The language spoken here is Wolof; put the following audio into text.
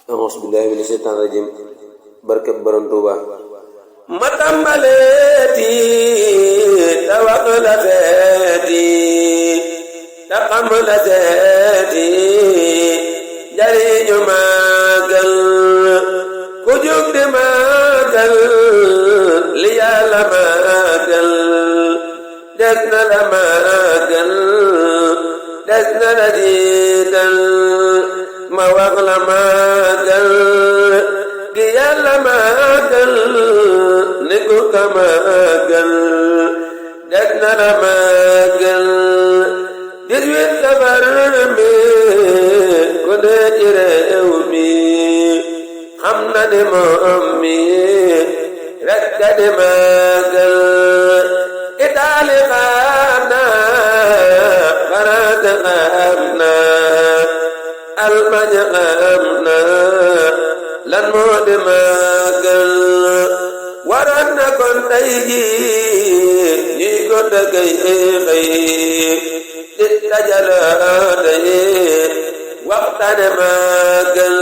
أعوذ بالله من الشيطان الرجيم barke Borom Tuuba ma tàmbaleeti te wax la seeti te xam la seeti jariñu màggal ku jug di màggal li Yàlla màggal des na la màggal des na la jiital ma wax la màggal gi Yàlla màggal ni ku ka màggal des na la màggal 18 safar mi ku dee ci réew mi xam na ni moom mi rek ka di màggal Itaali xam na France xam na Allemagne xam na lan moo di màggal waroon na kon tey jii ñuy ko dëggay xëy di dajaloo tey waxtaane màggal